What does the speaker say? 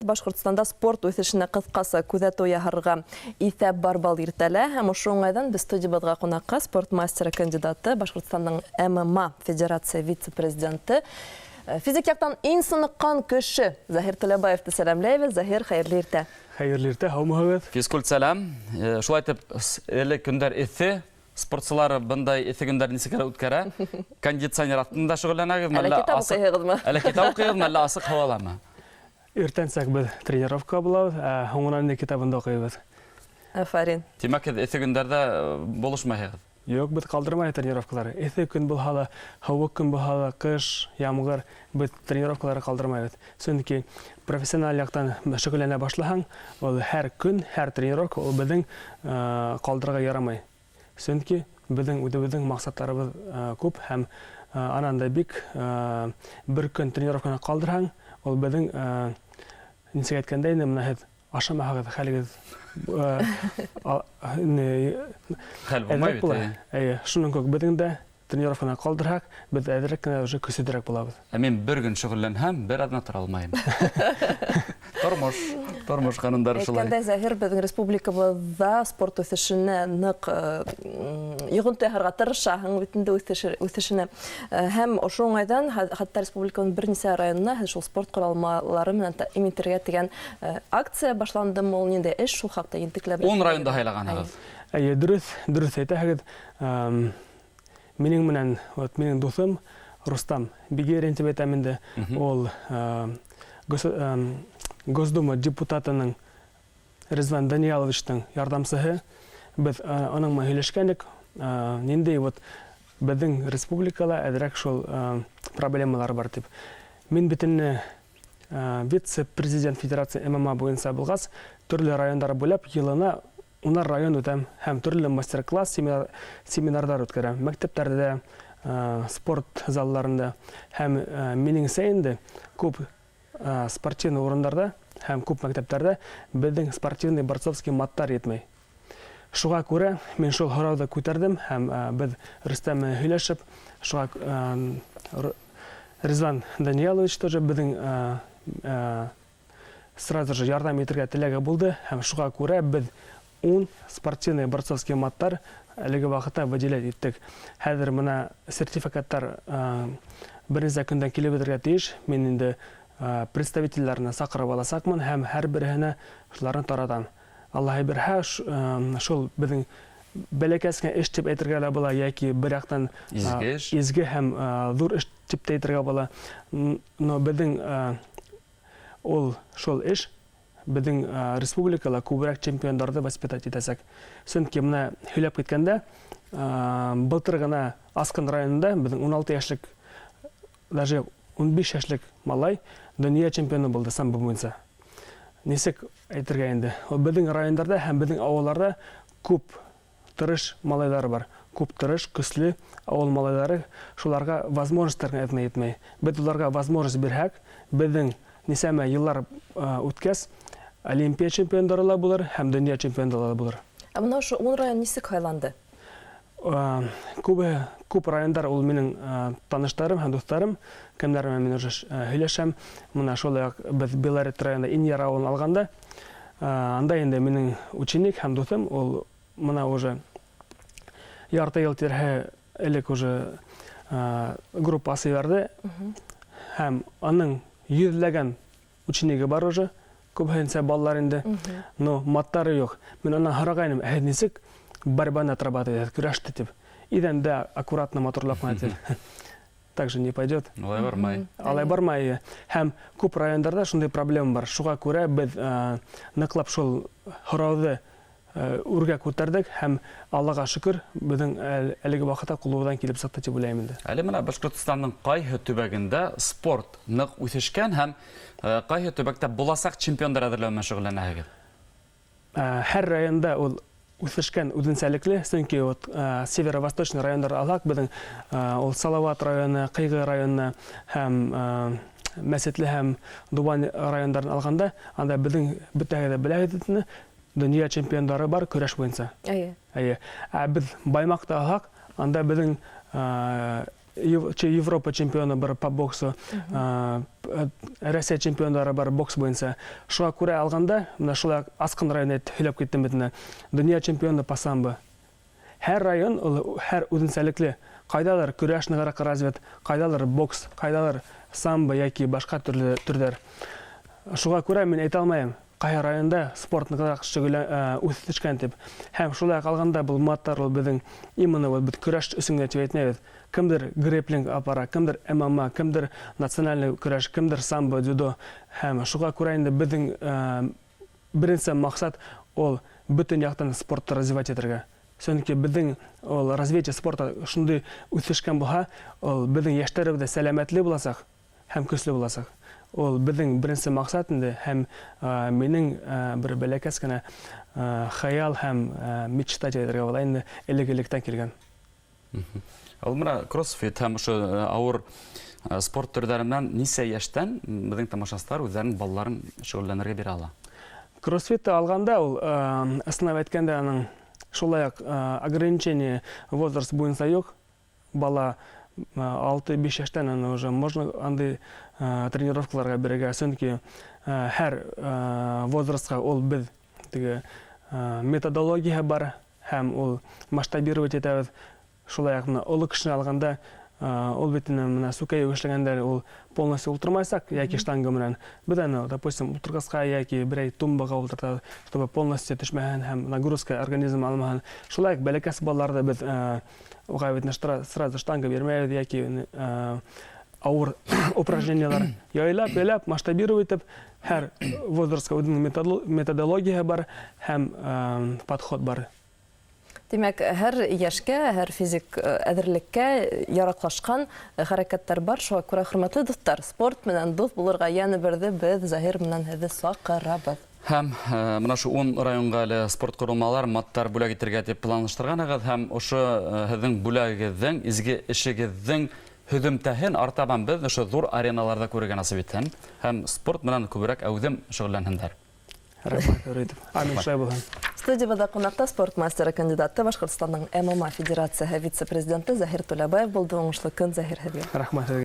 Башҡортостанда спорт үҫешенә ҡыҫҡаса күҙәтеү яһарға иҫәп бар был иртәлә, һәм ошо уңайҙан беҙ студиябыҙға ҡунаҡҡа спорт мастеры кандидаты, Башҡортостандың ММА федерация вице-президенты, физик яҡтан иң сыныҡҡан кеше Заһир Түләбаевты сәләмләйбеҙ. Заһир, хәйерле иртә! Хәйерле иртә, һаумыһығыҙ! Физкульт сәләм! Шулай итеп, элек көндәр эҫе, спортсылар бындай эҫе көндәр нисек үткәрә? Кондиционер аҫтында шөғөлләнәгеҙме? Әллә китап уҡыйһығыҙмы? Әллә китап уҡыйһығыҙмы, әллә асыҡ һауаламы? Иртәнсәк беҙ тренировка булабыҙ, ә һуңынан инде китабын да уҡыйбыҙ. Афарин. Тимәк, һеҙ эҫе көндәрҙә булышмайһығыҙ? Юҡ, беҙ ҡалдырмай тренировкалар. Эҫе көн булһа ла, һыуыҡ көн булһа ла, ҡыш, ямғыр, беҙ тренировкалары ҡалдырмайбыҙ. Сөнки профессиональ яҡтан шөғөлләнә башлаһаң, ул һәр көн, һәр тренировка ул беҙҙең ҡалдырырға ярамай. Сөнки беҙҙең үҙебеҙҙең маҡсаттарыбыҙ күп һәм анан да бик бер көн тренировканы ҡалдырһаң, ул беҙҙең, нисек әйткәндә инде, бына һеҙ ашамаһағыҙ хәлегеҙ хәл булмай бит. Эйе, шуның кеүек беҙҙең дә тренировканы ҡалдырһаҡ, беҙ әҙерәк кенә уже көсһөҙөрәк булабыҙ. Ә мин бер көн шөғөлләнһәм, бер аҙна тора алмайым. Тормош, тормош ҡанундары шулай. Әйткәндәй, Заһир, беҙҙең республикабыҙҙа спорт үҫешенә ныҡ йоғонто яһарға тырышаһың бит инде, үҫешенә. Һәм ошо уңайҙан хатта республиканың бер нисә районына һеҙ шул спорт ҡоралмалары менән тәьмин итергә тигән акция башландымы, ул ниндәй эш, шул хаҡта ентекләп. 10 районда һайлағанһығыҙ. Эйе, дөрөҫ, дөрөҫ әйтәһегеҙ. Минең менән, вот минең дуҫым Рустам Бигерин тип әйтәм инде, ул Госдума депутатының Резван Данияловичтың ярҙамсыһы. Беҙ уның менән һөйләшкәнек, ниндәй вот беҙҙең республикала әҙерәк шул проблемалар бар тип. Мин бит инде вице-президент Федерация ММА буйынса булғас, төрлө райондар буйлап йылына унар район үтәм һәм төрлө мастер-класс, семинарҙар үткәрәм. Мәктәптәрҙә, спорт залларында һәм минеңсә инде күп спортивный урындарҙа һәм күп мәктәптәрҙә беҙҙең спортивный борцовский маттар етмәй. Шуға күрә мин шул һорауҙы күтәрҙем һәм беҙ Рөстәм менән һөйләшеп, шуға Резван Даниялович тоже беҙҙең сразу же ярҙам итергә теләге булды һәм шуға күрә беҙ 10 спортивный борцовский маттар әлеге ваҡытта выделять иттек. Хәҙер бына сертификаттар бер нисә көндән килеп бөтөргә тейеш. Мин инде представительдәрҙе саҡырып аласаҡмын һәм һәр береһенә шуларны таратам. Аллаһы бирһә, шул беҙҙең бәләкәс кенә эш тип әйтергә лә була, йәки бер яҡтан изге эш, изге һәм ҙур эш тип тә әйтергә була. Но беҙҙең ул шул эш беҙҙең республикала күберәк чемпиондарҙы воспитать итәсәк. Сөнки бына һөйләп киткәндә, былтыр ғына Асҡын районында беҙҙең 16 йәшлек, даже 15 йәшлек малай донъя чемпионы булды самбо буйынса. Нисек әйтергә инде? Ул беҙҙең райондарҙа һәм беҙҙең ауылларҙа күп тырыш малайҙар бар. Күп тырыш, көслө ауыл малайҙары, шуларға возможностьтар ғына етмәй. Беҙ уларға возможность бирһәк, беҙҙең нисәмә йыллар үткәс, Олимпия чемпиондары ла булыр һәм донъя чемпиондары ла булыр. Ә бына ошо 10 район нисек һайланды? Күп райондар ул минең таныштарым һәм дуҫтарым, кемдәр менән мин уже һөйләшәм. Бына шулай уҡ беҙ Белорет районында Инйар ауылын алғанда, анда инде минең ученик һәм дуҫым, ул бына уже ярты йыл тирәһе элек уже группа асып ебәрҙе. Һәм уның йөҙләгән ученигы бар уже, күбеһенсә балалар инде, но маттары юҡ. Мин унан һорағайным, ә һеҙ нисек борьбаны отрабатываете, көрәште тип. Иҙәндә аккуратно матурлап ҡына тип. Так же не пойдет. Алай бармай. Алай бармай. Һәм күп райондарҙа шундай проблема бар. Шуға күрә беҙ ныҡлап шул һорауҙы үргә күтәрҙек һәм Аллаға шөкөр, беҙҙең әлеге ваҡытта ҡулыбыҙҙан килеп сыҡты тип уйлайым инде. Әле бына Башҡортостандың ҡайһы төбәгендә спорт ныҡ үҫешкән һәм ҡайһы төбәктә буласаҡ чемпиондар әҙерләү менән шөғөлләнәһегеҙ? Һәр районда ул үҫешкән үҙенсәлекле, сөнки вот северо-восточный райондар алһаҡ, беҙҙең ул Салават районы, Ҡыйғы районы һәм Мәсетле һәм Дубан райондарын алғанда, анда беҙҙең бөтәһе лә беләһегеҙ инде, донъя чемпиондары бар көрәш буйынса. Эйе. Ә беҙ Баймаҡта алһаҡ, анда беҙҙең Европа чемпионы бар по боксу, Россия чемпиондары бар бокс буйынса. Шуға күрә алғанда, мына шулай Асҡын районы һөйләп киттем бит инде. Дөнья чемпионы по самбо. Һәр район ул һәр үҙенсәлекле. Ҡайҙалыр көрәш нығыраҡ развит, ҡайҙалыр бокс, ҡайҙалыр самбо йәки башҡа төрлө төрҙәр. Шуға күрә мин әйтә алмайым, ҡайһы районда спорт нығыраҡ үҫешкән тип. Һәм шулай ҡалғанда был маттар ул беҙҙең именно вот беҙ көрәш өсөн генә тип әйтмәйбеҙ. Кемдер грэпплинг апара, кемдер ММА, кемдер национальный көрәш, кемдер самбо, дзюдо. Һәм шуға күрә инде беҙҙең беренсе маҡсат ул бөтөн яҡтан спортты развивать итергә. Сөнки беҙҙең ул развитие спорта шундай үҫешкән булһа, ул беҙҙең йәштәребеҙ ҙә сәләмәтле буласаҡ һәм көслө буласаҡ. Ул беҙҙең беренсе маҡсат инде, һәм минең бер бәләкәс кенә хыял һәм мечта тип әйтергә була инде, элек-электән килгән. Ул мына кроссфит һәм ошо ауыр спорт төрҙәре менән нисә йәштән беҙҙең тамашасылар үҙҙәренең балаларын шөғөлләнергә бирә ала? Кроссфитты алғанда ул, ысынлап әйткәндә, аның шулай уҡ ограничение возраст буйынса юҡ. Бала 6-5 йәштән аны уже можно андай тренировкаларға бирергә, сөнки һәр возрастҡа ул беҙ теге методология бар һәм ул масштабировать итәбеҙ. Шулай уҡ мына оло кешене алғанда, ул бит инде мына сүкәй эшләгәндә ул полностью ултырмайсаҡ йәки штанга менән. Беҙ аны, допустим, ултырғысҡа йәки берәй тумбаға ултыртабыҙ, чтобы полностью төшмәһен һәм нагрузка организм алмаһын. Шулай уҡ бәләкәс балаларҙы беҙ уға бит сразу штанга бирмәйбеҙ йәки ауыр упражнениялар яйлап, яйлап масштабировать итеп, һәр возрастҡа үҙенең методологияһы бар һәм подход бар. Тимәк, һәр йәшкә, һәр физик әҙерлеккә яраҡлашҡан хәрәкәттәр бар. Шуға күрә, хөрмәтле дуҫтар, спорт менән дуҫ булырға йәнә берҙе беҙ Заһир менән һеҙҙе саҡырабыҙ. Һәм мына ошо 10 районға әле спорт ҡоролмалар, маттар бүләк итергә тип планлаштырғанығыҙ, һәм ошо һеҙҙең бүләгегеҙҙең, изге эшегеҙҙең һөҙөмтәһен артабан беҙ ошо ҙур ареналарҙа күрергә насип итһен, һәм спорт менән күберәк әүҙем шөғөлләнһендәр. Рәхмәт, рәхмәт. Амин, шулай булһын. Студиябыҙҙа ҡунаҡта спорт мастеры кандидаты, Башҡортостандың ММА Федерацияһы вице-президенты Заһир Түләбаев булды. Уңышлы көн, Заһир, һеҙгә. Рәхмәт һеҙгә.